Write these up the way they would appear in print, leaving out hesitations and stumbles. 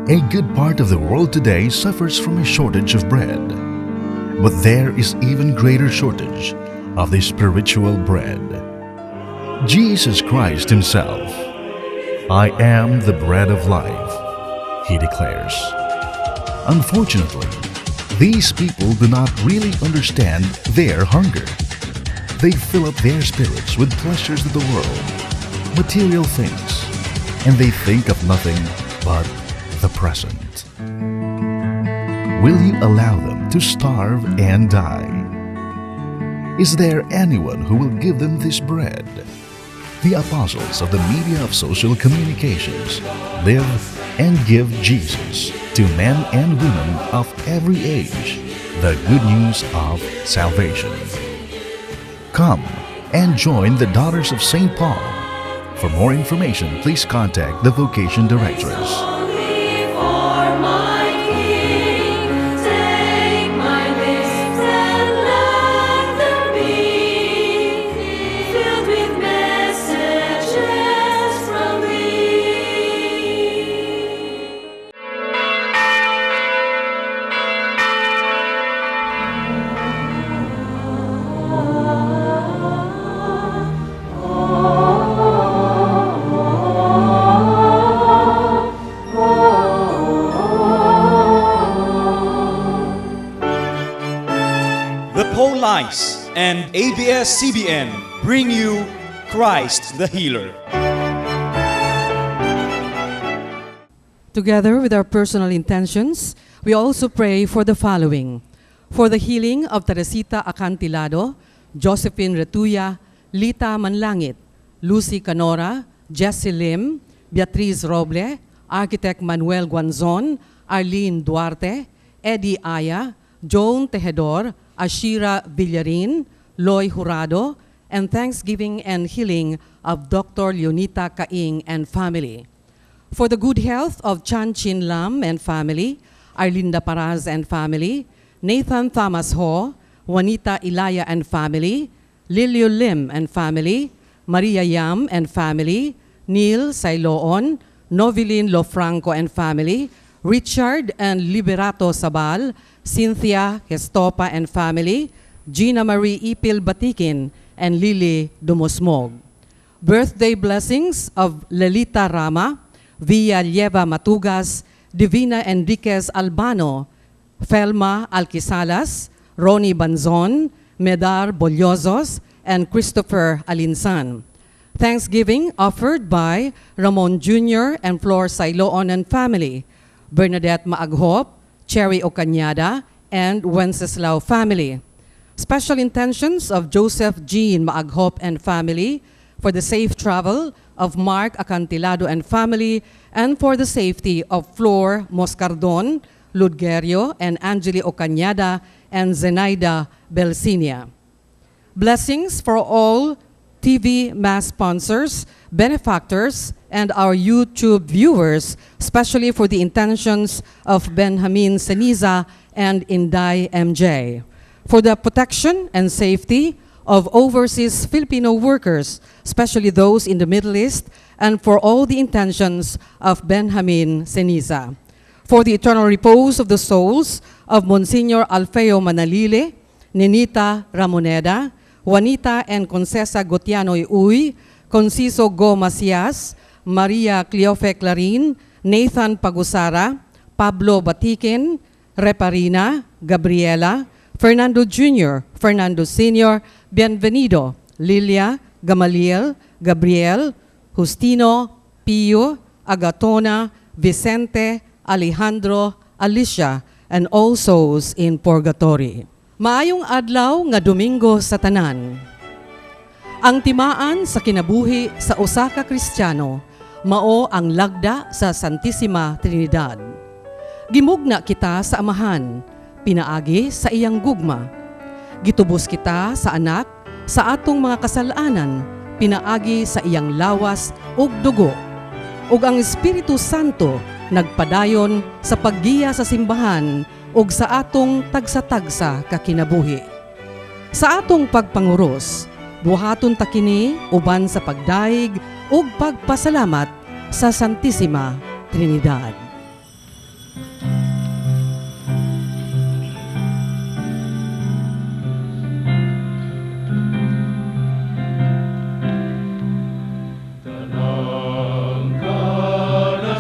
A good part of the world today suffers from a shortage of bread. But there is even greater shortage of the spiritual bread. Jesus Christ Himself, "I am the bread of life," He declares. Unfortunately, these people do not really understand their hunger. They fill up their spirits with pleasures of the world, material things, and they think of nothing but the present. Will you allow them to starve and die? Is there anyone who will give them this bread? The apostles of the media of social communications live and give Jesus to men and women of every age the good news of salvation. Come and join the Daughters of St. Paul. For more information, please contact the Vocation Directress. Only for my King, take my lips and let them be filled with messages from Thee. The Paulites and ABS-CBN bring you Christ the Healer. Together with our personal intentions, we also pray for the following: for the healing of Teresita Acantilado, Josephine Retuya, Lita Manlangit, Lucy Canora, Jesse Lim, Beatriz Roble, Architect Manuel Guanzon, Arlene Duarte, Eddie Aya, Joan Tejedor, Ashira Villarin, Loy Jurado, and thanksgiving and healing of Dr. Leonita Kaing and family. For the good health of Chan Chin Lam and family, Arlinda Paraz and family, Nathan Thomas Ho, Juanita Ilaya and family, Lilio Lim and family, Maria Yam and family, Neil Sailoon, Novelin Lofranco and family, Richard and Liberato Sabal, Cynthia Gestopa and family, Gina Marie Ipil Batikin, and Lily Dumusmog. Birthday blessings of Lelita Rama, Villa Lieva Matugas, Divina Enriquez Albano, Felma Alquisalas, Ronnie Banzon, Medar Bolyozos, and Christopher Alinsan. Thanksgiving offered by Ramon Jr. and Flor Sailoon and family, Bernadette Maaghop, Cherry Ocanyada, and Wenceslao family. Special intentions of Joseph Jean Maaghop and family for the safe travel of Mark Acantilado and family and for the safety of Flor Moscardon, Ludgerio, and Angeli Ocanyada and Zenaida Belsinia. Blessings for all TV Mass sponsors, benefactors, and our YouTube viewers, especially for the intentions of Benjamin Ceniza and Inday MJ. For the protection and safety of overseas Filipino workers, especially those in the Middle East, and for all the intentions of Benjamin Ceniza. For the eternal repose of the souls of Monsignor Alfeo Manalile, Nenita Ramoneda, Juanita and Concesa Gotiano Uy, Conciso Go Macias, Maria Cleofe Clarin, Nathan Pagusara, Pablo Batikin, Reparina, Gabriela, Fernando Jr., Fernando Sr., Bienvenido, Lilia, Gamaliel, Gabriel, Justino, Pio, Agatona, Vicente, Alejandro, Alicia, and all souls in purgatory. Maayong adlaw nga Domingo sa tanan. Ang timaan sa kinabuhi sa usa ka Kristiyano mao ang lagda sa Santissima Trinidad. Gimugna kita sa Amahan, pinaagi sa iyang gugma. Gitubos kita sa Anak sa atong mga kasalanan, pinaagi sa iyang lawas ug dugo. Ug ang Espiritu Santo nagpadayon sa paggiya sa simbahan ug sa atong tagsa-tagsa ka kinabuhi. Sa atong pagpanguros, buhaton ta kini uban sa pagdayeg ug pagpasalamat sa Santissima Trinidad. Tanang kanasuran,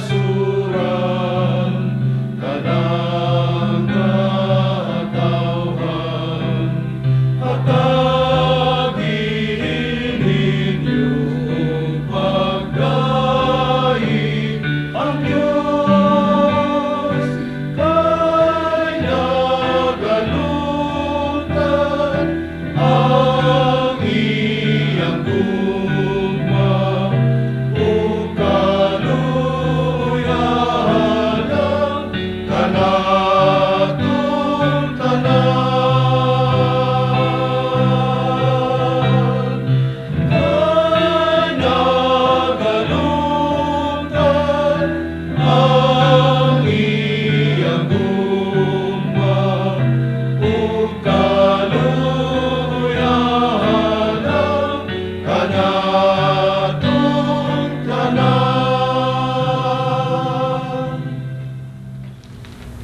tanang katawhan, hatagi ninyo og pagdayeg ang Diyos kay nagaluntan ang iyang gugma ug kaluoy alang kanatong tanan. Kay nagaluntan ang iyang gugma ug kaluoy alang kanatong tanan.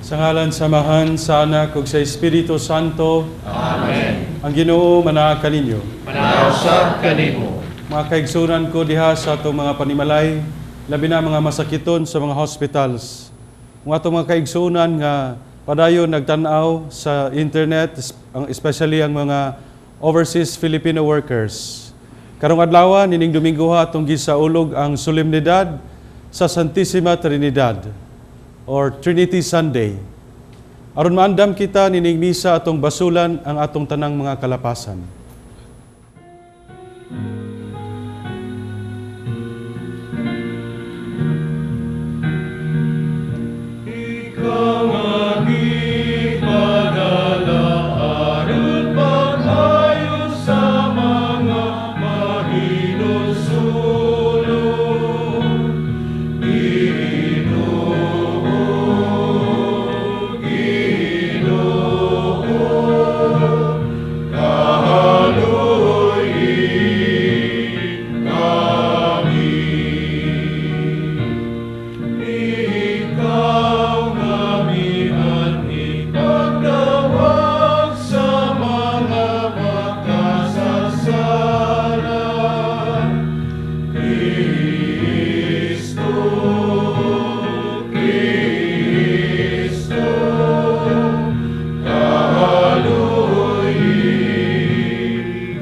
Sa ngalan sa Amahan, sa Anak, ug sa Espiritu Santo. Amen. Ang Ginoo manaa kaninyo. Manaa usab kanimo. Mga kaigsunan ko diha sa atong mga panimalay, labi na mga masakiton sa mga hospitals. Mga atong mga kaigsunan nga padayon nagtan-aw sa internet, especially ang mga overseas Filipino workers. Karong adlaw, nining Domingo, atong gisaulog ang solemnidad sa Santissima Trinidad or Trinity Sunday. Aron maandam kita nining misa, atong basulan ang atong tanang mga kalapasan. Ikaw nga gipadala aron pag-ayo sa mga mahinulsulon. Ginoo, Ginoo, kaluoyi kami. Ikaw nga mianhi pagdawag sa mga makasasala. Kristo, Kristo, kaluoyi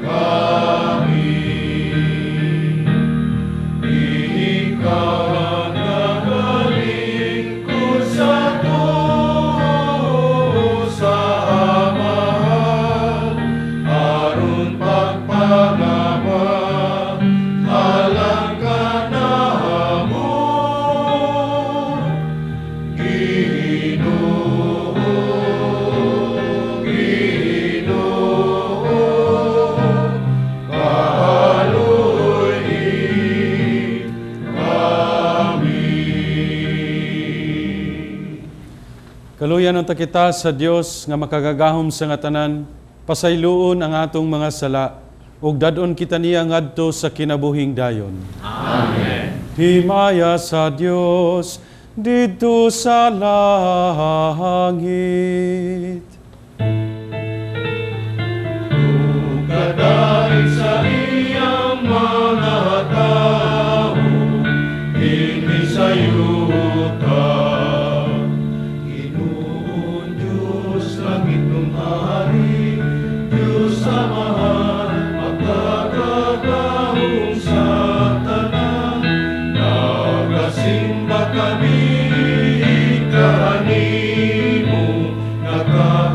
kami. Ikaw ang nagalingkod sa tuo sa Amahan, aron pagpangama, alang kanamo. Ginoo, Ginoo, kaluoyi kami. Kaluyan unta kita sa Dios nga makagagahom sa nga tanan, pasayloon ang atong mga sala, ug dad-on kita niya ngadto sa kinabuhing dayon. Amen. Himaya sa Dios didto sa langit. Kadaig sa iyang mga tao, dinhi sa yuta. Ginoon Diyos, langitnong hari, Diyos Amahan, makagagahom sa tanan, nagasimba kami kanimo, nagkakaluoy.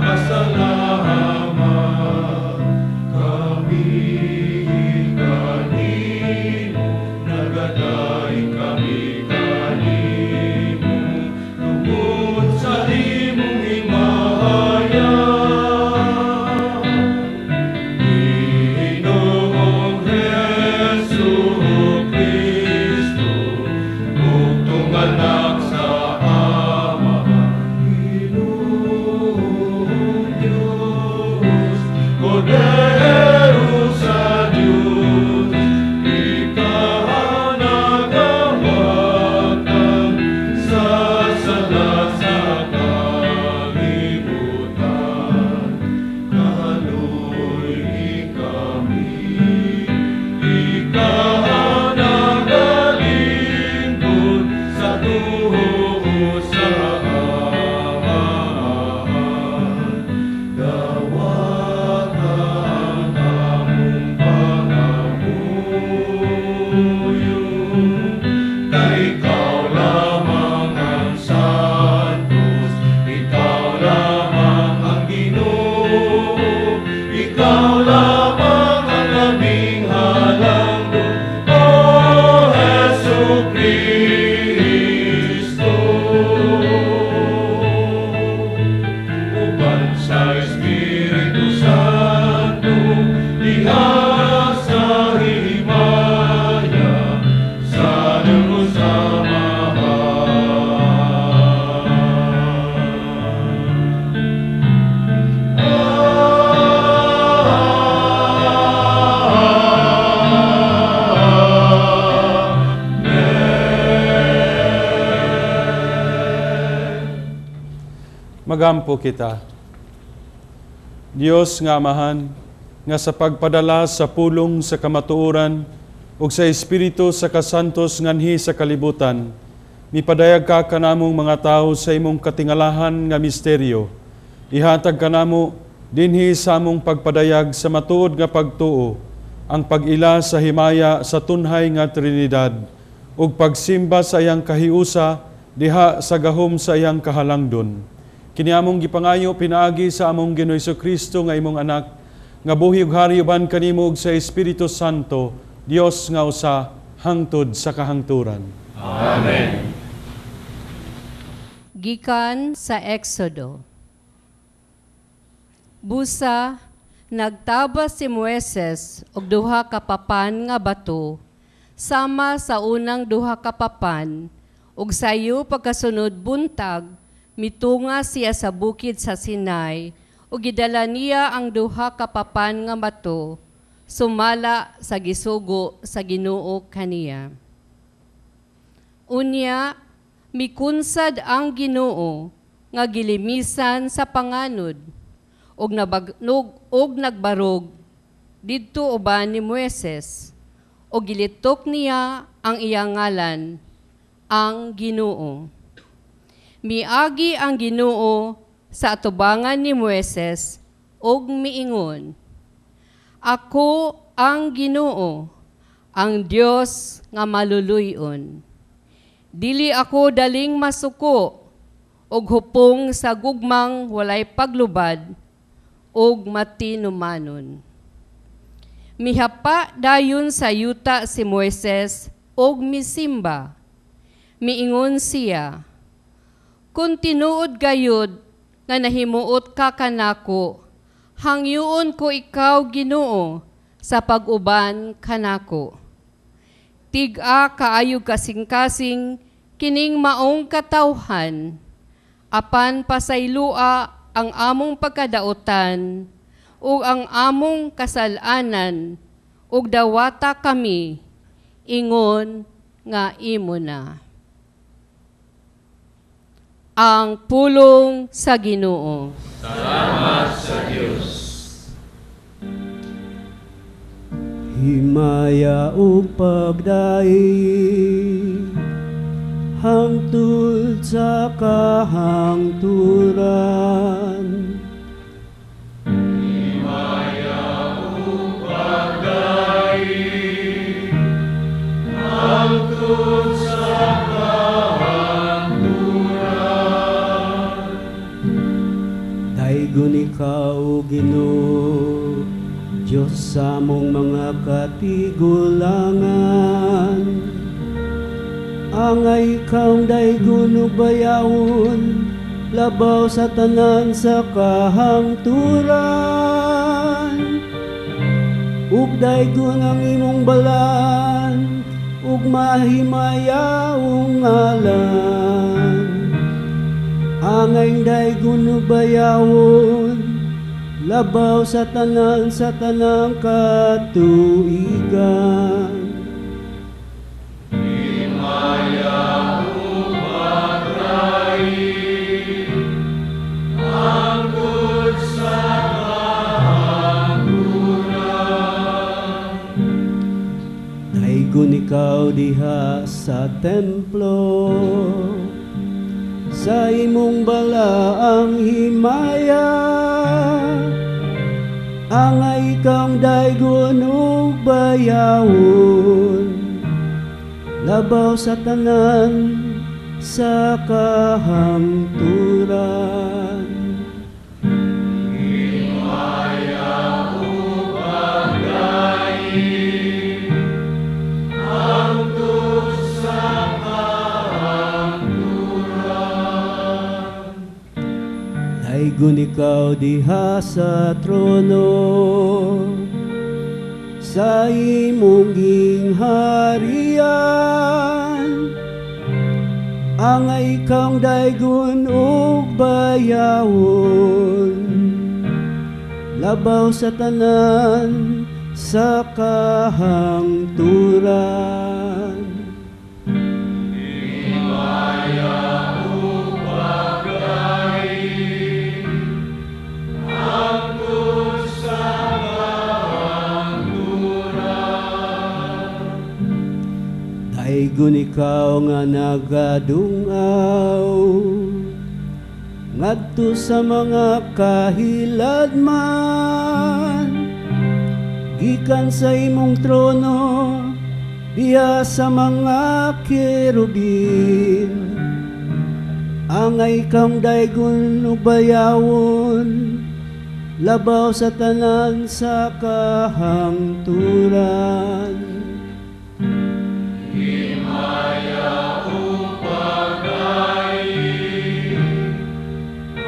Magampo kita. Dios nga Amahan, nga sa pagpadala sa pulong sa kamatuoran ug sa Espiritu sa kasantos nganhi sa kalibutan, mipadayag ka kanamong mga tao sa imong katingalahan nga misteryo. Ihatag kanamo dinhi sa among pagpadayag sa matuod nga pagtuo, ang pag-ila sa himaya sa tunhay nga Trinidad ug pagsimba sa iyang kahiusa diha sa gahom sa iyang kahalangdon. Kini among gipangayo pinaagi sa among Ginoo Kristo nga imong anak, nga buhi ug hari uban kanimo ug sa Espiritu Santo, Dios nga usa, hangtod sa kahangturan. Amen. Gikan sa Exodo. Busa, nagtabas si Moises og duha ka papan nga bato sama sa unang duha ka papan, ug sayo pagkasunod buntag mitunga siya sa bukid sa Sinai ug gidala niya ang duha ka papan nga bato sumala sa gisugo sa Ginoo kaniya. Unya, mikunsad ang Ginoo nga gilimisan sa panganod ug nagbarog didto uban ni Moises, ug gilitok niya ang iyang ngalan, ang Ginoo. Miagi ang Ginoo sa atubangan ni Moises ug miingon, "Ako ang Ginoo, ang Dios nga maluluy-on. Dili ako daling masuko ug hupong sa gugmang walay paglubad ug matinumanon." Mihapa dayon sa yuta si Moises ug misimba. Miingon siya, "Kung tinuod gayud nga nahimuot ka kanako, hangyoon ko ikaw, Ginoo, sa pag-uban kanako. Tig-a kaayo kasing-kasing kining maong katawhan, apan pasaylua ang among pagkadautan ug ang among kasalanan, ug dawata kami ingon nga imo na." Ang pulong sa Ginoo. Salamat sa Dios. Himaya ug pagdaig hangtod sa kahangturan. Himaya ug pagdaig hangtod sa kahangturan. Daygon ikaw, Ginoo, Diyos sa among mga katigulangan. Angay kang daygon ug bayawon, labaw sa tanan sa kahangturan. Ug daygon ang imong balaan, ug mahimayaong ngalan. Angay daygon ug bayawon, labaw sa tanan sa tanang katuigan. Himaya ug pagdaig hangtod sa kahangturan. Daygon ikaw diha sa templo, sa imong balaang himaya. Angay kang daygon ug bayawon, labaw sa tanan sa kahangturan. Himaya ug pagdaig hangtod sa kahangturan. Daygon ikaw diha sa trono, sa imong gingharian. Angay kang daygon ug bayawon, labaw sa tanan sa kahangturan. Himaya ug pagdaig Daygon ikaw nga nagadungaw ngadto sa mga kahiladman, gikan sa imong trono diha sa mga kerubin. Angay kang daygon ug bayawon labaw sa tanan sa kahangturan. Himaya ug pagdaig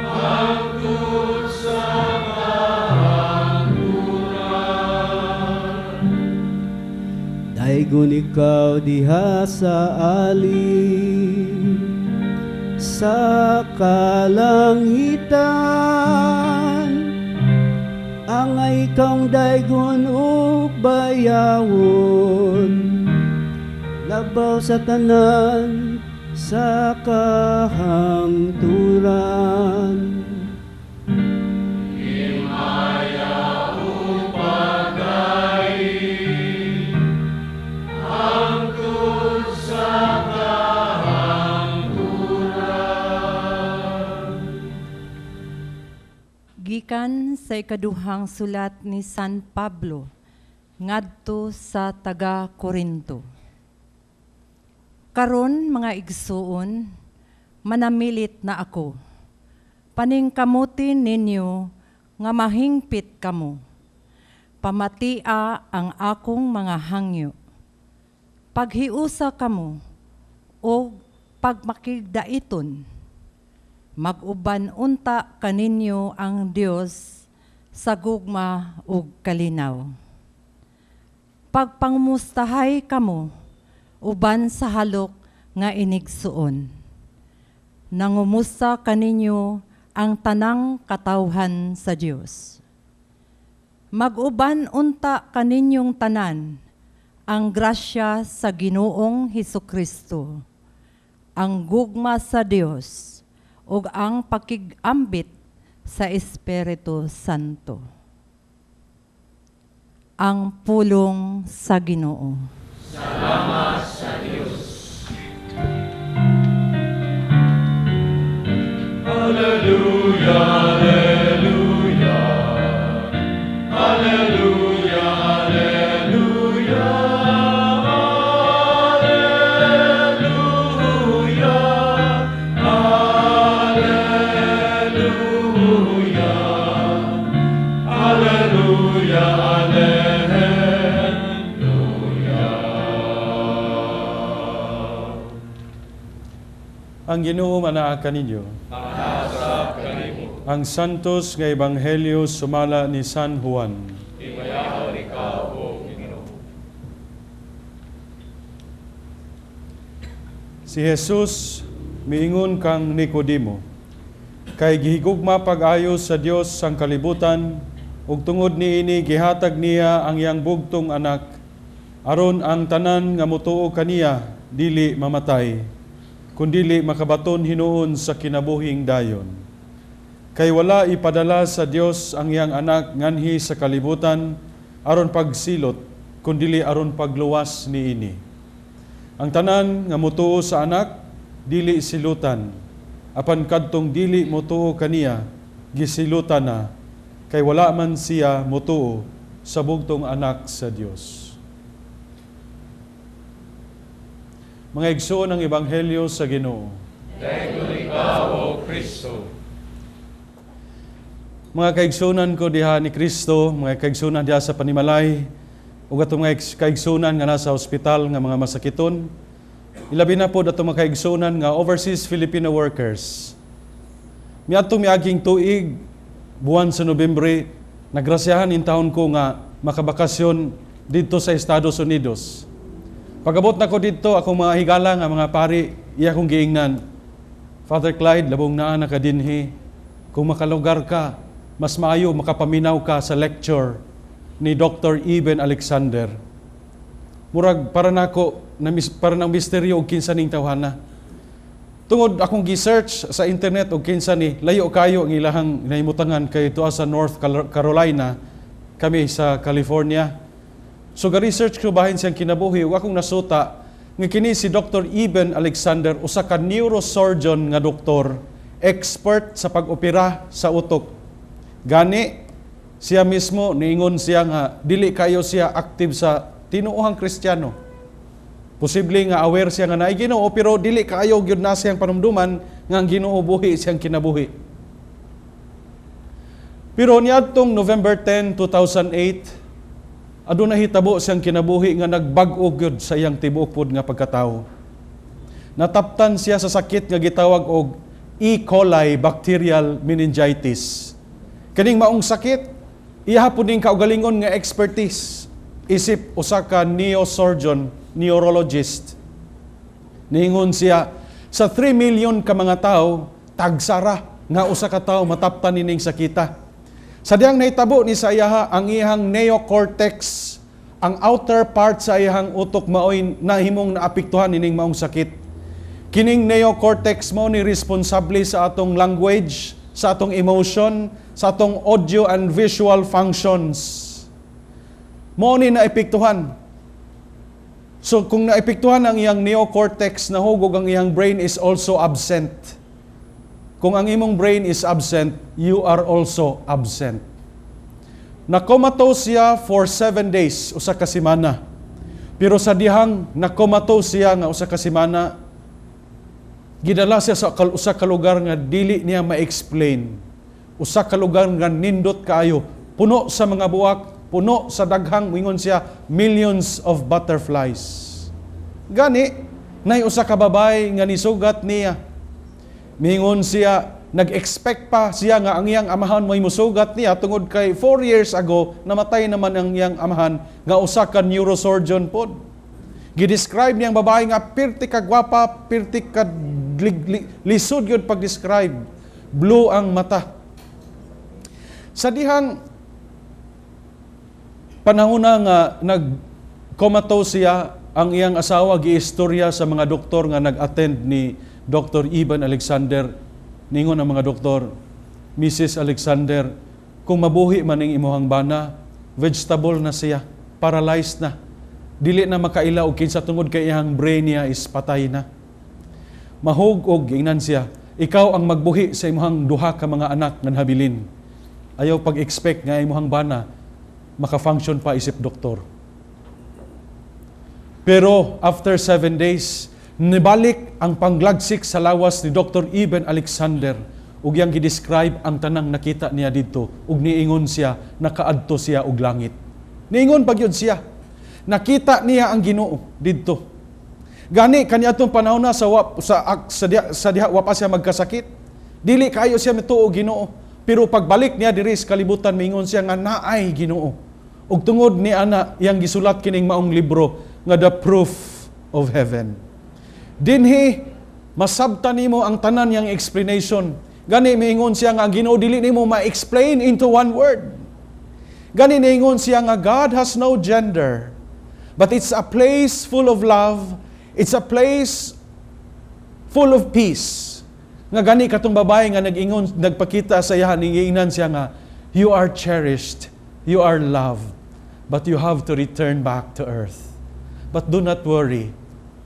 hangtod sa kahangturan. Daygon ikaw diha sa ali sa kalangitan. Angay kang daygon ug bayawon labaw sa tanan sa kahangturan. Himaya ug pagdaig hangtod sa kahangturan. Gikan sa ikaduhang sulat ni San Pablo ngadto sa taga Korinto. Karon, mga igsuon, manamilit na ako. Paningkamutin ninyo nga mahingpit kamo. Pamatia ang akong mga hangyo. Paghiusa kamo o pagmakigdaiton. Mag-uban unta kaninyo ang Dios sa gugma ug kalinaw. Pagpangumustahay kamo uban sa halok nga inigsuon. Nangumusta kaninyo ang tanang katawhan sa Dios. Mag-uban unta kaninyong tanan ang grasya sa Ginoong Hesukristo, ang gugma sa Dios ug ang pakigambit sa Espiritu Santo. Ang pulong sa Ginoo. Salamat sa Dios. Alleluia, alleluia. Alleluia, alleluia. Alleluia. Alleluia. Alleluia, alleluia. Ang Ginoo manaa kaninyo. Ang Santos nga Ebanghelyo sumala ni San Juan. Himayaon ikaw, O Ginoo. Si Jesus miingon kang Nicodemo, kay gihigugma pag-ayo sa Dios ang kalibutan, ug tungod niini gihatag niya ang iyang bugtong anak, aron ang tanan nga motuo kaniya dili mamatay, kundili makabaton hinuon sa kinabuhing dayon. Kay wala ipadala sa Dios ang iyang anak nganhi sa kalibutan aron pagsilot, kundili aron pagluwas niini. Ang tanan nga motuo sa anak dili silutan, apan kadtong dili motuo kaniya gisilutan na, kay wala man siya motuo sa bugtong anak sa Dios. Mga igsoon ng Ebanghelyo sa Ginoo. Dayon ikaw, O Kristo. Mga kaigsunan ko diha ni Kristo, mga kaigsunan diha sa panimalay, ug atong mga kaigsunan nga nasa ospital nga mga masakiton, ilabi na pod atong mga kaigsunan nga overseas Filipino workers. Miadtong miaging tuig, buwan sa Nobyembre, nagrasyahan in taon ko nga makabakasyon didto sa Estados Unidos. Pagabot nako didto, akong mga higala nga mga pari, iya akong giingnan, Father Clyde, labong naa na ka dinhi. Kung makalugar ka, mas maayo makapaminaw ka sa lecture ni Dr. Eben Alexander. Murag para nako na para nang misteryo og kinsa ning tawhana. Tungod akong gi-search sa internet og kinsa ni, layo kayo ang ilahang nahimutangan kay tuwa sa North Carolina, kami sa California. So ga-research ko bahin siyang kinabuhi ug akong nasuta Nga kini si Dr. Eben Alexander, usa ka neurosurgeon nga doktor, expert sa pag-opera sa utok. Gani siya mismo niingon siya nga dili kayo siya active sa tinuohang Kristiyano. Posible nga aware siya nga naay Ginoo, pero dili kaayo gyud na siyang panumduman nga ang Ginoo buhi siyang kinabuhi. Pero niadtong November 10, 2008, aduna hitabo siyang kinabuhi nga nagbag-o gyud sa iyang tibuok pod nga pagkatawo. Nataptan siya sa sakit nga gitawag og E. coli bacterial meningitis. Kaning maong sakit, iya pod ning kaugalingon nga expertise isip usa ka neurosurgeon, neurologist. Niingon siya, sa 3 million ka mga tao, tagsara nga usa ka tawo mataptan nining sakita. Sa diyang nahitabo ni sa iyaha, ang iyang neocortex, ang outer part sa iyang utok, maoy nahimong naapektuhan nining maong sakit. Kining neocortex mao ni responsable sa atong language, sa atong emotion, sa atong audio and visual functions. Mao ni naepektuhan. So kung naepektuhan ang iyang neocortex, nahugog ang iyang brain is also absent. Kung ang imong brain is absent, you are also absent. Na-comatose siya for 7 days, usa ka semana. Pero sa dihang na-comatose siya nga usa ka semana, gidala siya sa usa ka lugar nga dili niya ma-explain. Usa ka lugar nga nindot kaayo, puno sa mga buwak, puno sa daghang, moingon siya, millions of butterflies. Gani, nay usa ka babay nga nisugat niya. Mingon siya, nag-expect pa siya nga ang iyang amahan mo'y musugat niya tungod kay 4 years ago, namatay naman ang iyang amahan nga usa ka neurosurgeon pod. Gi-describe niyang babae nga pirti ka gwapa, pirti ka lisod yun pag-describe. Blue ang mata. Sa dihang panahon na nga nag-comatose siya, ang iyang asawa giistorya sa mga doktor nga nag-attend ni Dr. Ivan Alexander. Ningon ang mga doktor, "Mrs. Alexander, kung mabuhi man ning imuhang bana, vegetable na siya, paralyzed na. Dili na makaila og kinsa tungod kay iyang brain niya is patay na." Mahug-og giingnan siya, "Ikaw ang magbuhi sa imuhang duha ka mga anak nga nahabilin. Ayaw pag-expect nga imuhang bana maka-function pa isip doktor." Pero after 7 days, nibalik ang panglagsik sa lawas ni Dr. Eben Alexander ug iyang gi-describe ang tanang nakita niya didto ug niingon siya nakaadto siya og langit. Niingon pa gyud siya. Nakita niya ang Ginoo didto. Gani kaniadtong panahon na sa wa, sa, sa, diha, sa diha wa pa siya magkasakit. Dili kayo siya mituo Ginoo. Pero pagbalik niya diri sa kalibutan, mingon siya nga naay Ginoo. Ug tungod ni ana, iyang gisulat kining maong libro nga The Proof of Heaven. Dinhi masabtan nimo ang tanan niyang explanation. Gani miingon siya nga ang Ginoo dili nimo ma-explain into one word. Gani niingon siya nga God has no gender. But it's a place full of love. It's a place full of peace. Nga gani katong babae nga nag-ingon, nagpakita sa iya, niingnan siya nga, "You are cherished, you are loved, but you have to return back to earth. But do not worry,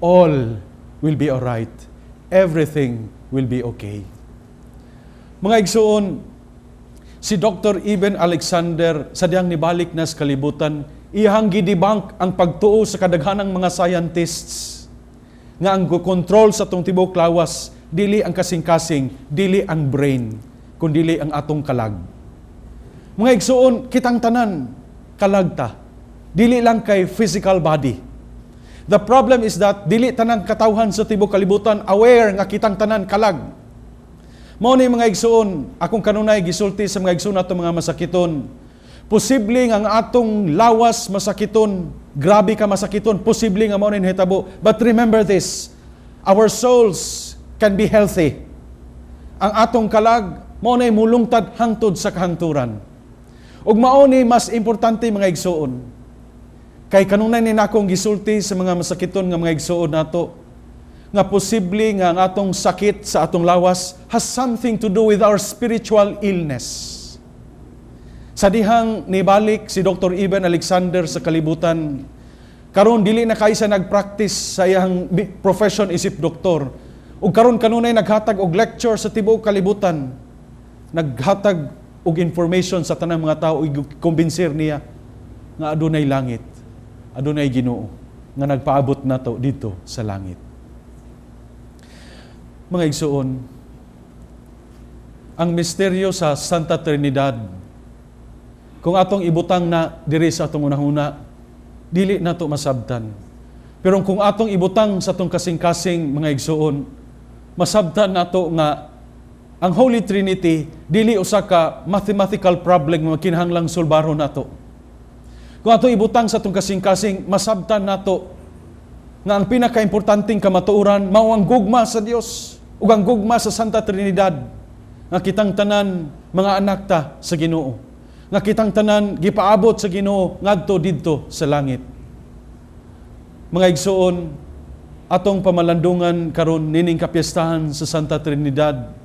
all will be alright. Everything will be okay." Mga igsuon, si Dr. Eben Alexander, sa diyang nibalik na sa kalibutan, iyang gi-debunk ang pagtuo sa kadaghanang mga scientists nga ang kontrol sa atong tibuok lawas dili ang kasing-kasing, dili ang brain, kundili ang atong kalag. Mga igsuon, kitang tanan kalag ta. Dili lang kay physical body. The problem is that dili tanang katawhan sa tibuok kalibutan aware nga kitang tanan kalag. Mao ni, mga igsuon, akong kanunay gisulti sa mga igsuon ato mga masakiton. Posible nga ang atong lawas masakiton, grabe ka masakiton, posible nga mao ni nahitabo. But remember this, our souls can be healthy. Ang atong kalag mao nay mulungtad hangtod sa kahangturan. Ug mao ni mas importante, mga igsuon. Kay kanunay ni nakong gisulti sa mga masakiton nga mga igsuon nato nga posible nga ang atong sakit sa atong lawas has something to do with our spiritual illness. Sa dihang nibalik si Dr. Eben Alexander sa kalibutan, Karon dili na kay siya nagpractice sa iyang profession isip doktor. Ug karon kanunay naghatag og lecture sa tibuok kalibutan. Naghatag og information sa tanang mga tao ug kumbensir niya nga adunay langit, adunay Ginoo nga nagpaabot nato dito sa langit. Mga igsuon, ang misteryo sa Santa Trinidad, kung atong ibutang na diri sa atong unahuna, dili nato masabtan. Pero kung atong ibutang sa atong kasing-kasing, mga igsuon, masabtan nato nga ang Holy Trinity dili usa ka mathematical problem nga kinahanglang solbaro nato. Kung atong ibutang sa atong kasing-kasing, masabtan nato nga ang pinakaimportanteng kamatuoran mao ang gugma sa Dios ug ang gugma sa Santa Trinidad, nga kitang tanan mga anak ta sa Ginoo, nga kitang tanan gipaabot sa Ginoo ngadto didto sa langit. Mga igsuon, atong pamalandungan karon nining kapiestahan sa Santa Trinidad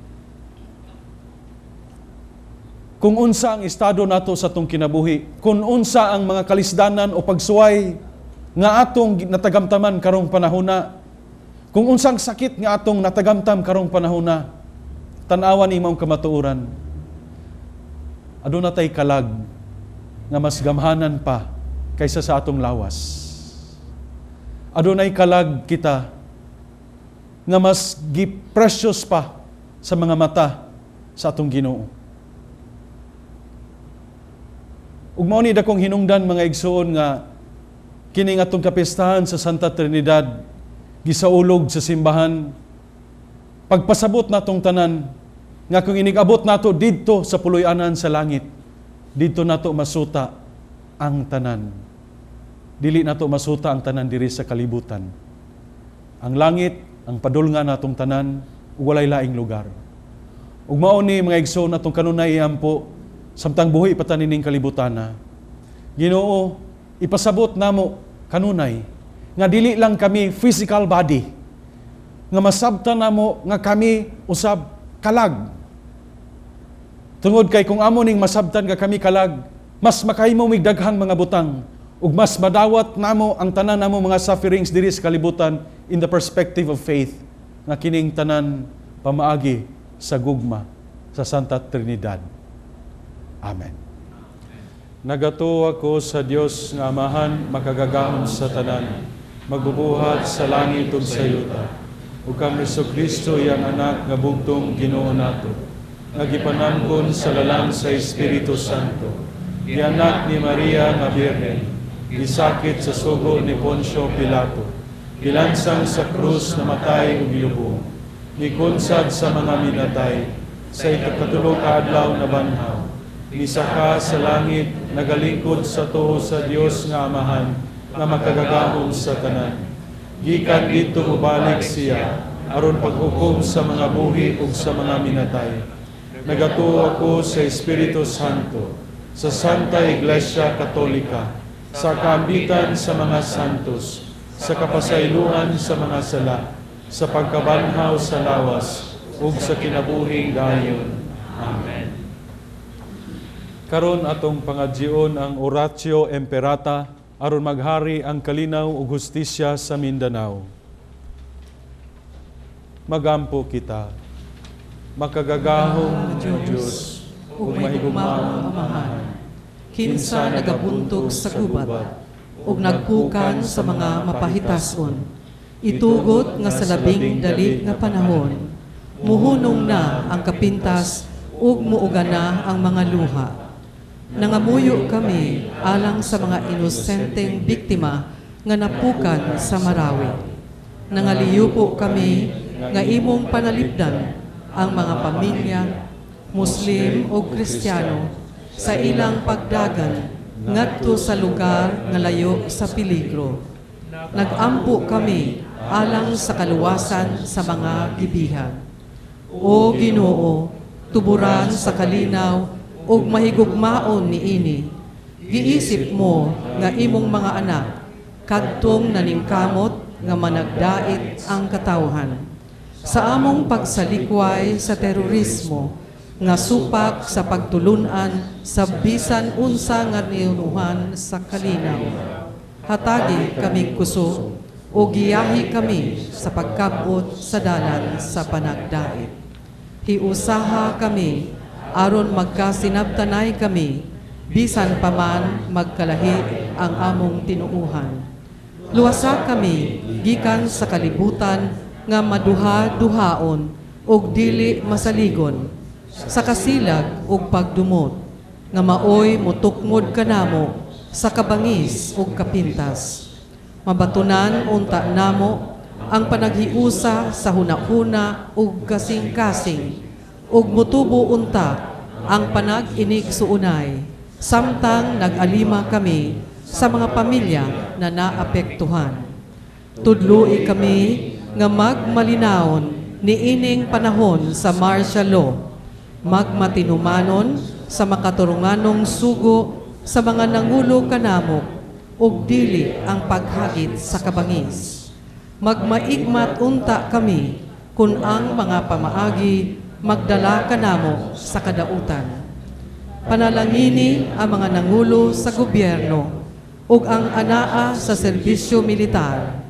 kung unsa ang estado nato sa atong kinabuhi, kung unsa ang mga kalisdanan o pagsuway nga atong natagamtaman karong panahona, kung unsang sakit nga atong natagamtam karong panahona, tan-awan ni maong kamatuoran. Aduna tay kalag nga mas gamhanan pa kaysa sa atong lawas. Adunay kalag kita nga mas gi-precious pa sa mga mata sa atong Ginoo. Ug mao ni dakong hinungdan, mga igsuon, nga kining atong kapistahan sa Santa Trinidad gisaulog sa simbahan, pagpasabot natong tanan nga kung inigabot nato didto sa puloy-anan sa langit, didto nato masuta ang tanan. Dili nato masuta ang tanan diri sa kalibutan. Ang langit ang padulngan natong tanan ug walay laing lugar. Ug mao ni, mga igsoon, atong kanunay iampo samtang buhi pa ta nining kalibutana. Ginoo, ipasabot namo kanunay nga dili lang kami physical body, nga masabtan namo nga kami usab kalag. Tungod kay kung amo ning masabtan nga kami kalag, mas makahimo mig daghang mga butang ug mas madawat namo ang tanan namo mga sufferings diri sa kalibutan in the perspective of faith nga kining tanan pamaagi sa gugma sa Santa Trinidad. Amen. Nagatuo ako sa Dios nga Amahan, makagagahom sa tanan, magbubuhat sa langit ug sa yuta, ug kang Kristo, iyang anak nga bugtong Ginoo nato, nga gipanangkon sa lalang sa Espiritu Santo, gianak ni Maria nga Birhen, gisakit sa sugo ni Poncio Pilato, gilansang sa krus, namatay ug gilubong, mikunsad sa mga minatay, sa ikakatulo ka adlaw nabanhaw, misaka sa langit, nagalingkod sa tuo sa Dios nga Amahan, nga makagagahom sa tanan. Gikan didto mobalik siya, aron paghukom sa mga buhi ug sa mga minatay. Nagatuo ako sa Espiritu Santo, sa Santa Iglesia Katolika, sa kaambitan sa mga santos, sa kapasayloan sa mga sala, sa pagkabanhaw sa lawas, ug sa kinabuhing dayon. Amen. Karon atong pangadyoon ang Oratio Imperata aron maghari ang kalinaw ug hustisya sa Mindanao. Magampo kita. Makagagahom nga Dios ug mahigugmaong Amahan, kinsa nagabuntog sa gubat ug nagpukan sa mga mapahitason, itugot nga sa labing dali nga panahon muhunong na ang kapintas ug muuga na ang mga luha. Nangamuyo kami alang sa mga inosenteng biktima nga napukan sa Marawi. Nangaliyupo kami nga imong panalipdan ang mga pamilya, Muslim o Kristiyano, sa ilang pagdagan ngadto sa lugar nga layo sa peligro. Nagampo kami alang sa kaluwasan sa mga gibihan. O Ginoo, tuburan sa kalinaw ug mahigugmaon niini. Giisip mo nga imong mga anak kadtong naningkamot nga managdait ang katawhan. Sa among pagsalikway sa terorismo nga supak sa pagtulunan sa bisan unsa nga niunuhan sa kalinaw. Hatagi kamig kusog ug giyahi kami sa pagkab-ot sa dalan sa panagdait. Hiusaha kami aron magkasinabtanay kami bisan pa man magkalahi ang among tinuuhan. Luwasa kami gikan sa kalibutan nga maduha-duhaon ug dili masaligon, sa kasilag ug pagdumot, nga maoy motukmod kanamo sa kabangis ug kapintas. Mabatunan unta namo ang panaghiusa sa hunahuna ug kasing-kasing, ug mutubo unta ang panag-inigsuonay samtang nag-alima kami sa mga pamilya na naapektuhan. Tudloi kami nga magmalinawon niining panahon sa martial law, magmatinumanon sa makaturunganong sugo sa mga nangulo kanamo ug dili ang paghagit sa kabangis. Magmaigmat unta kami kun ang mga pamaagi magdala kanamo sa kadautan. Panalangini ang mga nangulo sa gobyerno ug ang anaa sa serbisyo militar.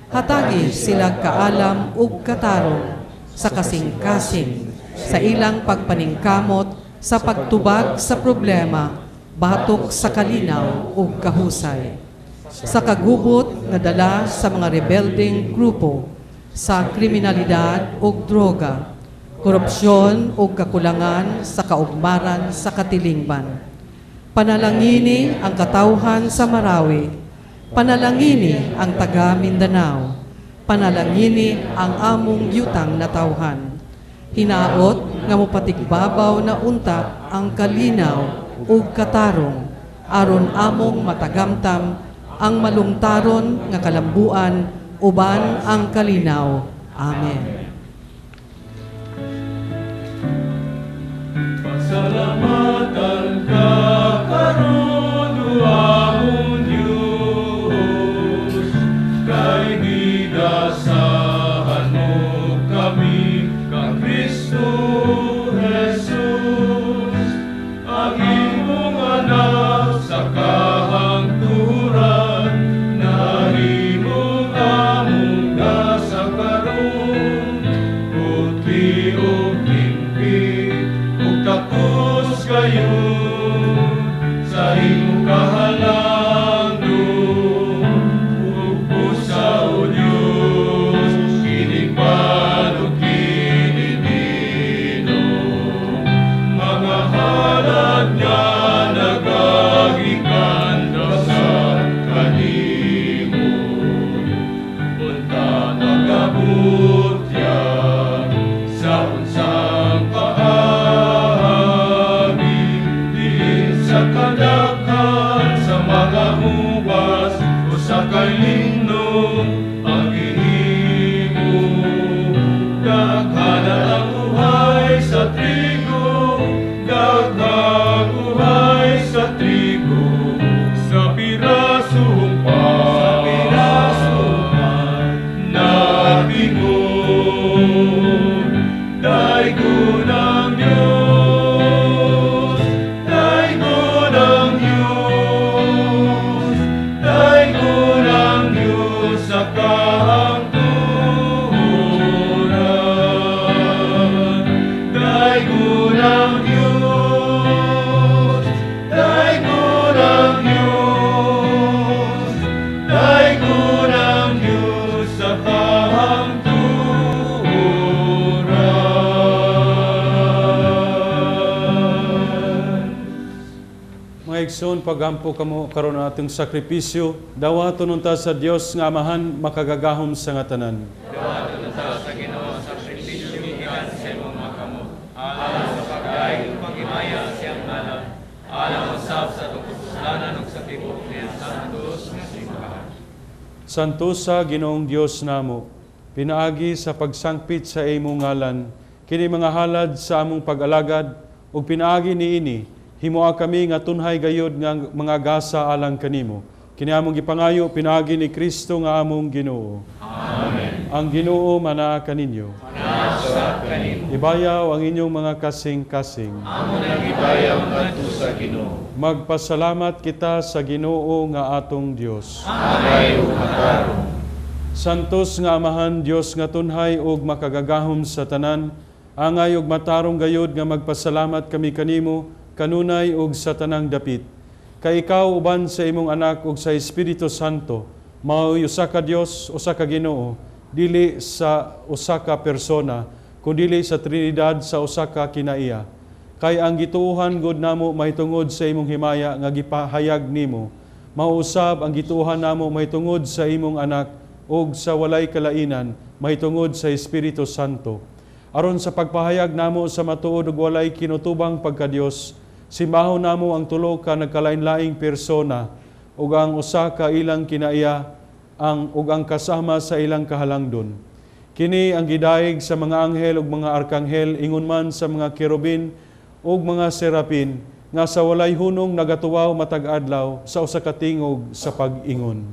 Hatagi sila kaalam ug katarong sa kasing-kasing sa ilang pagpaningkamot sa pagtubag sa problema batok sa kalinaw ug kahusay. Sa kagubot nga dala sa mga rebeldeng grupo, sa kriminalidad ug droga, korupsyon ug kakulangan sa kaugmaran sa katilingban. Panalangini ang katawhan sa Marawi. Panalangini ang taga Mindanao. Panalangini ang among yutang natawhan. Hinaot nga mopatigbabaw na unta ang kalinaw ug katarong aron among matagamtam ang malungtaron nga kalambuan uban ang kalinaw. Amen. Pasalamatan ka karon o among Diyos, kay gidasahan mo kami kang Kristo Jesus, ang imong anak sa kahangturan, nahimong among gasa karon, putli ug timpi ug takos gayud sa imong kahalangdon. Pugpusa, O Diyos, kining pan ug kini bino, mga halad nga nagagikan sa kanimo. Unta magabot ya sa unsang paagi, diin sa kadaghan sa mga ubas o sa kalinog ang gihimo. Daghana ang uhay sa trigo, daghang uhay sa trigo, sa pirasong pan, sa pirasong pan, napingon. Daygon ang Diyos, daygon ang Diyos, daygon ang Diyos sa kahangturan. Daygon ang Diyos, daygon ang Diyos, daygon ang Diyos sa kahangturan. Mga igsoon, pagampo kamo karon ang atong sakripisyo, dawaton unta sa Dios nga Amahan makagagahom sa nga tanan. Dawaton unta sa Ginoo sa sakripisyo gikan sa imong mga kamot, alang sa pagdayeg ug paghimaya sa iyang ngalan, alang usab sa atong kapuslanan ug sa tibuok niyang santos nga simbahan. Santosa Ginoong Dios namo, pinaagi sa pagsangpit sa imong ngalan, kini mga halad sa among pag-alagad ug pinaagi niini himoa kami nga tunhay gayud nga mga gasa alang kanimo. Kini among gipangayo pinaagi ni Kristo nga among Ginoo. Amen. Ang Ginoo manaa kaninyo. Ibayaw ang inyong mga kasing-kasing. Amo nang ibayaw ngadto sa Ginoo. Magpasalamat kita sa Ginoo nga atong Dios. Angay ug matarong. Santos nga Amahan, Dios nga tunhay ug makagagahom sa tanan, angay ug matarong gayud nga magpasalamat kami kanimo kanunay ug sa tanang dapit. Kay ikaw uban sa imong anak ug sa Espiritu Santo, maoy usa ka Dios, usa ka Ginoo, dili sa usa ka persona, kundili sa Trinidad sa usa ka kinaiya. Kay ang gituohan gud namo mahitungod sa imong himaya nga gipahayag nimo, mauusab ang gituohan namo mahitungod sa imong anak ug sa walay kalainan mahitungod sa Espiritu Santo. Aron sa pagpahayag namo sa matuod ug walay kinutubang pagkadios, simbahon namo ang tulo ka nagkalain-laing persona ug ang usa ka ilang kinaiya ang ug ang kasama sa ilang kahalangdon. Kini ang gidayeg sa mga anghel ug mga arkanghel, ingon man sa mga kerubin ug mga serapin nga sa walay hunong nagatuwaw matag adlaw sa usa ka tingog sa pag-ingon.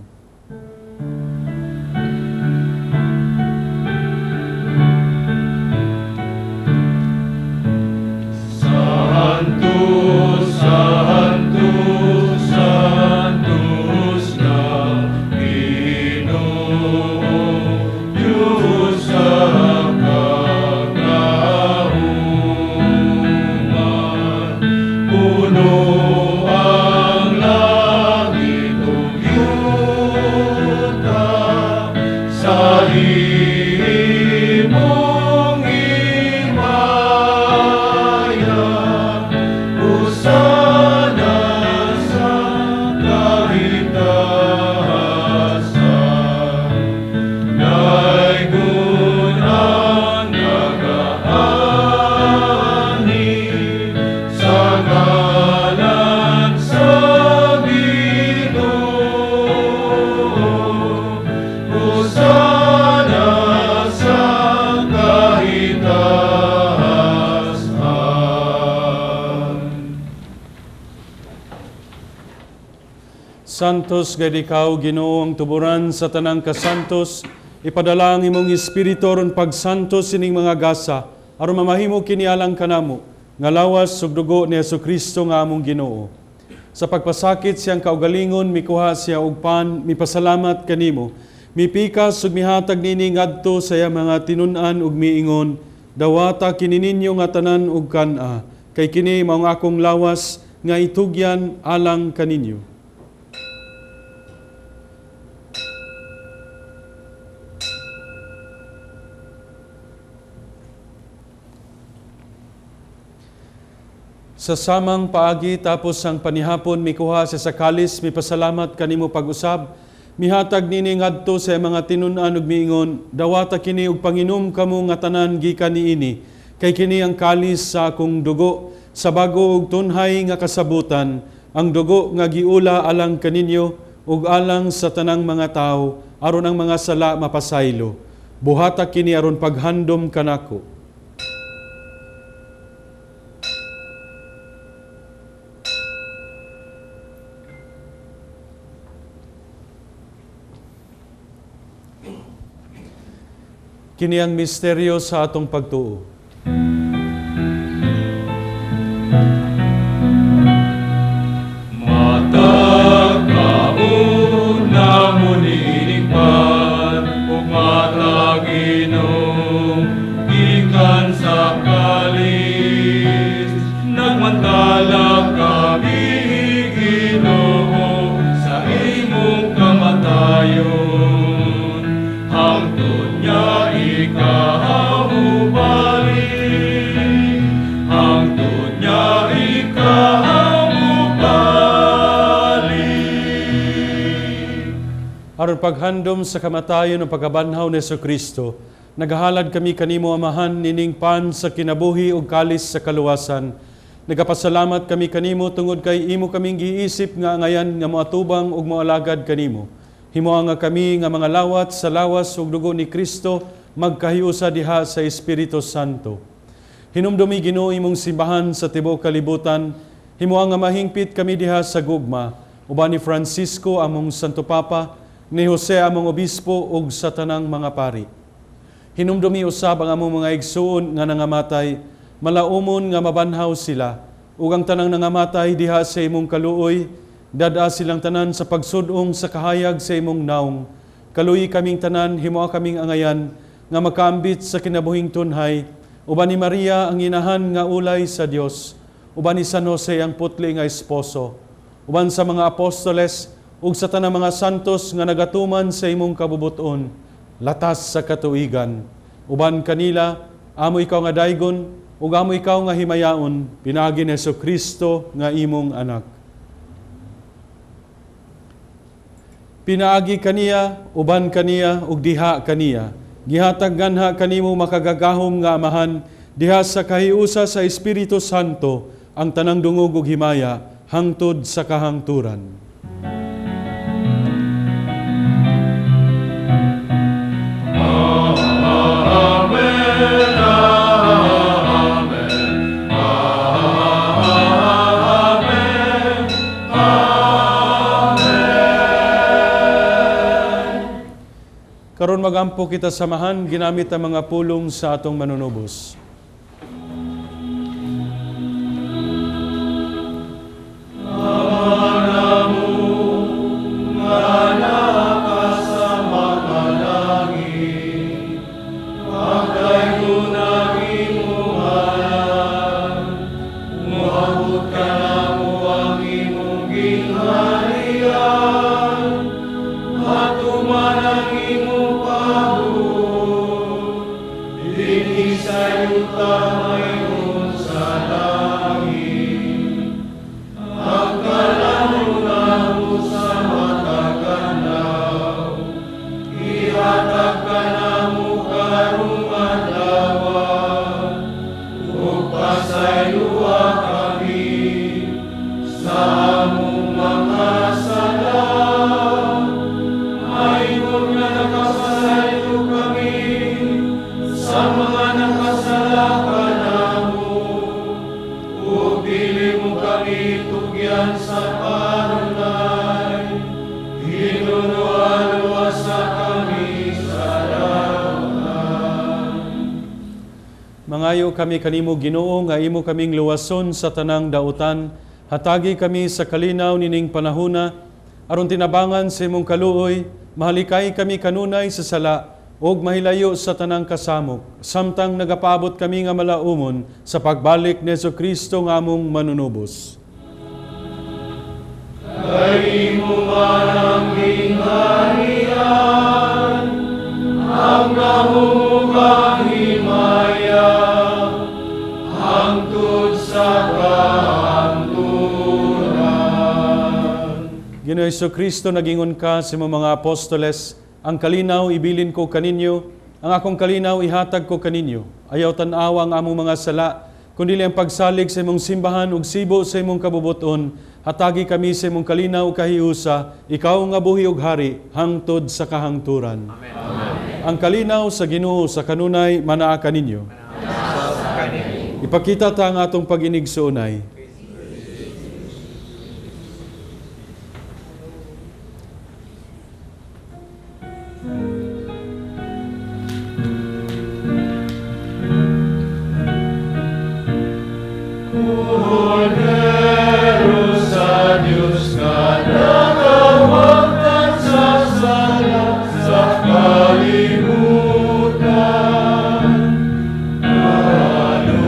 Santo, Santo, Santos nga Ginoo, Dios sa kagahuman. Puno ang langit ug yuta sa imong himaya. Hosana sa kahitasan. Daygon ang nagaani sa ngalan sa Ginoo. Hosana sa kahitasan. Santos gayud ikaw, Ginoo, ang tuburan sa tanang kasantos, ipadala ang imong espiritu aron pagsantos sining mga gasa, aron mamahimo kini alang kanamo, nga lawas ug dugo ni Hesukristo nga among Ginoo. Sa pagpasakit siyang kaugalingon, mikuha siya og pan, mipasalamat kanimo, mipikas ug mihatag nini ngadto sa iyang mga tinun-an ug miingon, dawata kini ninyo nga tanan ug kan-a, kay kini mao ang akong lawas nga itugyan alang kaninyo. Sa samang paagi tapos ang panihapon mikuha siya sa kalis, mipasalamat kanimo pag-usab, mihatag nini ngadto sa mga tinun-an ug miingon, dawata kini ug panginom kamo nga tanan gikan niini, kay kini ang kalis sa akong dugo sa bago ug tunhay nga kasabutan, ang dugo nga giula alang kaninyo ug alang sa tanang mga tawo aron ang mga sala mapasaylo. Buhata kini aron paghandom kanako. Kini ang misteryo sa atong pagtuo. Matag kaon namo niining pan ug matag inom gikan sa kalis, nagmantala kami, Ginoo, sa imong kamatayon hangtod nga ikaw mobalik, hangtod nga ikaw mobalik. Aron paghandom sa kamatayon ug pagkabanhaw ni Hesukristo, nagahalad kami kanimo, Amahan, nining pan sa kinabuhi ug kalis sa kaluwasan. Nagapasalamat kami kanimo tungod kay imo kaming giisip nga angayan nga moatubang ug moalagad kanimo. Himoa nga kami nga mga lawat sa lawas ug dugo ni Kristo magkahiusa diha sa Espiritu Santo. Hinumdumi, Ginoo, imong simbahan sa tibuok kalibutan. Himoa nga mahingpit kami diha sa gugma uban ni Francisco among Santo Papa, ni Jose among Obispo ug sa tanang mga pari. Hinumdumi usab ang among mga igsuon nga nangamatay, malaumon nga mabanhaw sila, ug ang tanang nangamatay diha sa imong kaluoy, dad-a silang tanan sa pagsud-ong sa kahayag sa imong naong. Kaluyi kaming tanan, himoa kaming angayan, nga makaambit sa kinabuhing tunhay, uban ni Maria ang inahan nga ulay sa Dios, uban ni San Jose ang putli nga esposo, uban sa mga apostoles ug sa tanang mga santos nga nagatuman sa imong kabubuton, latas sa katuigan. Uban kanila, amo ikaw nga daygon, ug amo ikaw nga himayaon, pinaagi ni Kristo nga imong anak. Pinaagi kaniya, uban kaniya, ug diha kaniya. Gihatag ganha kanimo makagagahom nga Amahan, diha sa kahiusa sa Espiritu Santo, ang tanang dungog ug himaya, hangtod sa kahangturan. Amen, Amen, Amen, Amen. Karon magampo kita samahan ginamit ang mga pulong sa atong manunubos. Ama namo nga naa sa mga langit, pagdaygon ang imong ngalan, moabot kanamo ang imong gingharian, matuman ang imong pabuot, dinhi sa yuta mayon sa langit. Ang kalamon namo sa matag adlaw, ihatag kanamo karong adlaw, ug pasayloa kami sa among mga sala, ingon nga nakasaylo kami sa mga nakasala kanamo, ug dili mo kami tugyan sa parunay, hinunua luwasa kami sa dautan. Mangayo kami kanimo Ginoo nga imo kaming luwason sa tanang dautan, hatagi kami sa kalinaw nining panahona, aron tinabangan sa imong kaluoy, mahalikay kami kanunay sa sala ug mahilayo sa tanang kasamok, samtang nagapaabot kami nga malaumon sa pagbalik ni Hesukristo nga among manunubos. Kay imo man ang gingharian, ang gahom ug ang himaya, hangtod sa kahangturan. Ginoo Hesukristo, nagingon ka sa imong mga apostoles, ang kalinaw ibilin ko kaninyo, ang akong kalinaw ihatag ko kaninyo. Ayaw tan-awa ang among mga sala, kundi ang pagsalig sa imong simbahan ug sibo sa imong kabubuton. Hatagi kami sa imong kalinaw kahiusa, ikaw nga buhi ug hari, hangtod sa kahangturan. Amen. Ang kalinaw sa Ginoo sa kanunay manaa kaninyo. Ipakita ta ang atong pag-inigsuonay. Kordero sa Diyos nga nagawagtan sa sala sa kalibutan, kaluy-i.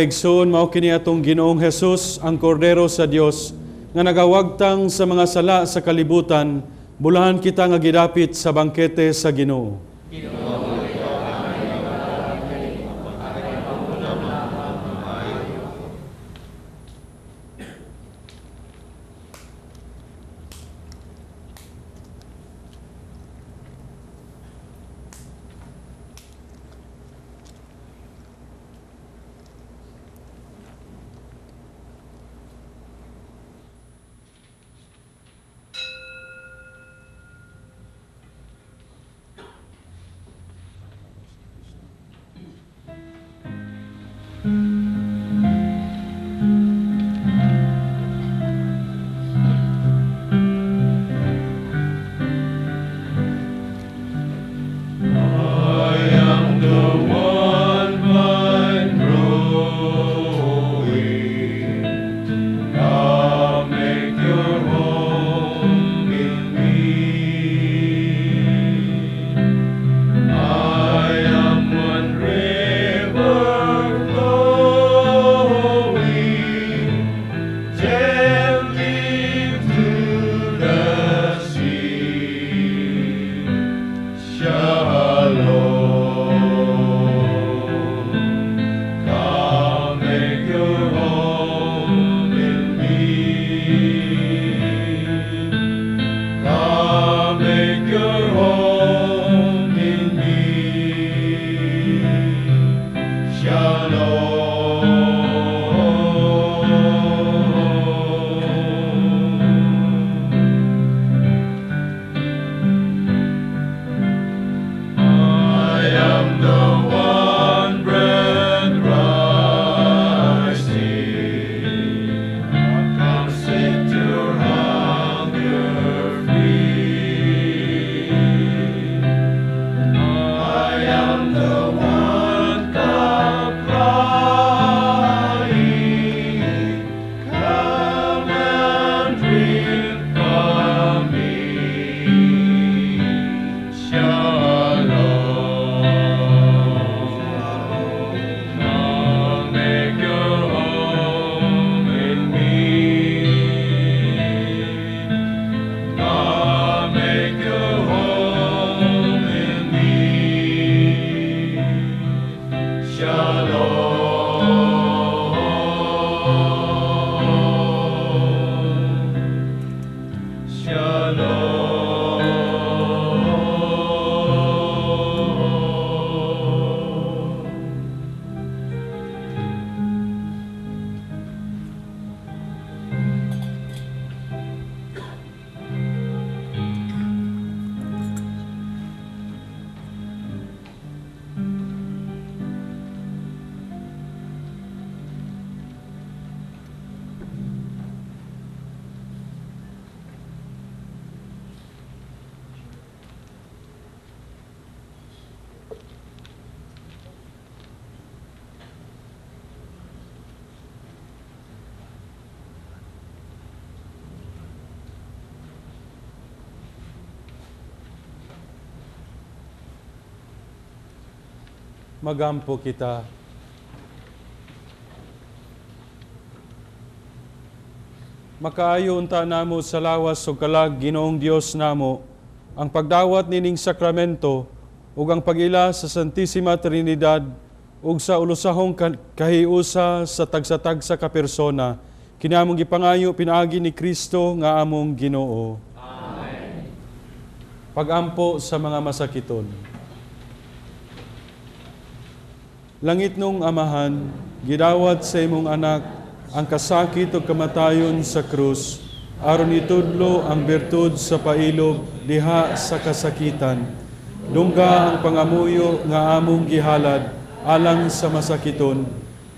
Mga igsoon, mao kini atong Ginoong Hesus, ang Kordero sa Dios, nga nagawagtang sa mga sala sa kalibutan, bulahan kita nga gidapit sa bangkete sa Ginoo. I am the one vine growing. Come make your home in me. I am one river flowing gently to the sea. Shalom. Come make your home in me. Come make your home in me. Shalom. I am the one bread rising. Come set your hunger free. I am the one cup crying. Come and drink from me. Shalom. Come make your home in me. Come make your home in me. Shalom. Shalom. Magampo kita. Makaayo unta namo sa lawas ug kalag, Ginoong Dios namo, ang pagdawat nining sakramento ug ang pag-ila sa Santisima Trinidad ug sa ulusahong kahiusa sa tagsa-tagsa ka persona. Kini among gipangayo pinaagi ni Kristo nga among Ginoo. Amen. Pagampo sa mga masakiton. Langit nung Amahan, gidawat sa imong anak ang kasakit ug kamatayon sa krus, aron itudlo ang bertud sa pailob diha sa kasakitan. Dungga ang pangamuyo nga among gihalad alang sa masakiton.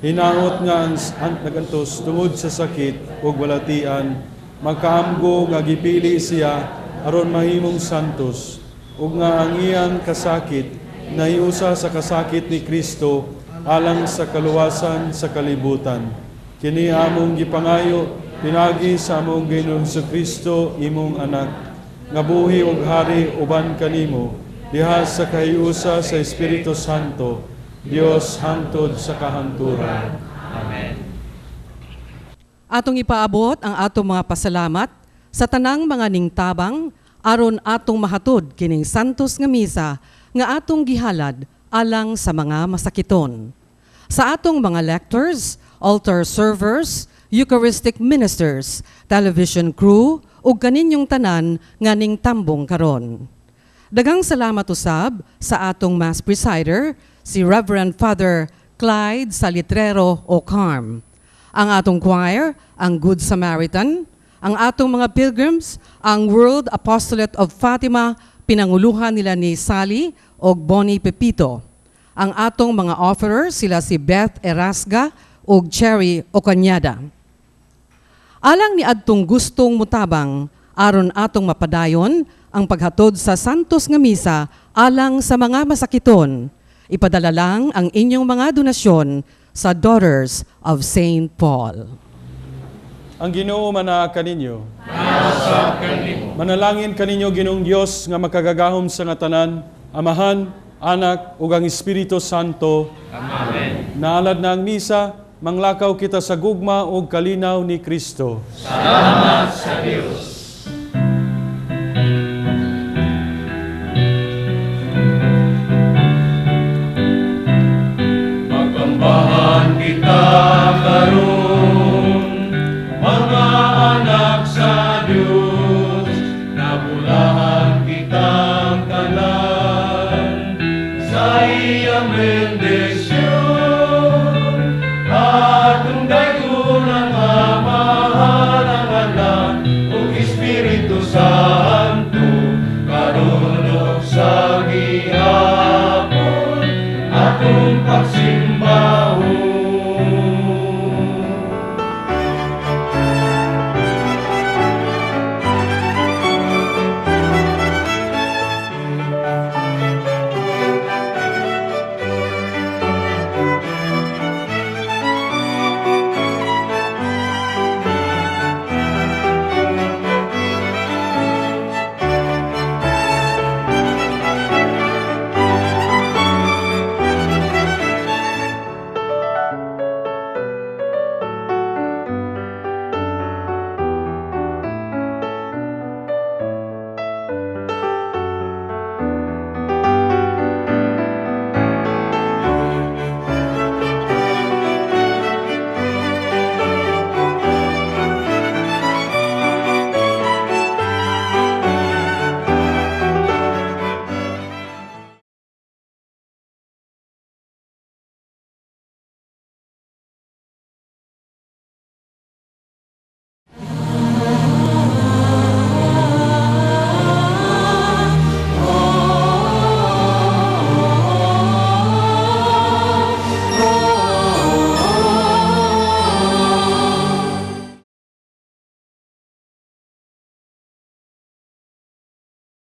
Hinaot nga ang nagantos tungod sa sakit ug balatian, magkaamgo nga gipili siya aron mahimong santos, ug nga ang iyang kasakit nahiusa sa kasakit ni Kristo alang sa kaluwasan sa kalibutan. Kini among gipangayo pinaagi sa among Ginoong Kristo, imong anak, nga buhi ug hari uban kanimo diha sa kahiusa sa Espiritu Santo, Dios hangtod sa kahangturan. Atong ipaabot ang atong mga pasalamat sa tanang mga ningtabang aron atong mahatod kining santos nga misa nga atong gihalad alang sa mga masakiton. Sa atong mga lectors, altar servers, Eucharistic ministers, television crew, ug kaninyong tanan nga ningtambong karon. Daghang salamat usab sa atong Mass presider, si Reverend Father Clyde Salitrero Ocarm. Ang atong choir, ang Good Samaritan, ang atong mga pilgrims, ang World Apostolate of Fatima, pinanguluhan nila ni Sally og Bonnie Pepito. Ang atong mga offerers, sila si Beth Erasga ug Cherry Ocanyada. Alang ni adtong gustong mutabang aron atong mapadayon ang paghatod sa santos nga misa alang sa mga masakiton. Ipadala lang ang inyong mga donasyon sa Daughters of St. Paul. Ang Ginoo manaa kaninyo. Manalangin kaninyo, Ginoong Dios nga makagagahom sa nga tanan, Amahan, Anak ug ang Espiritu Santo. Amen. Naalad na ang misa, manglakaw kita sa gugma ug kalinaw ni Kristo. Salamat sa Dios.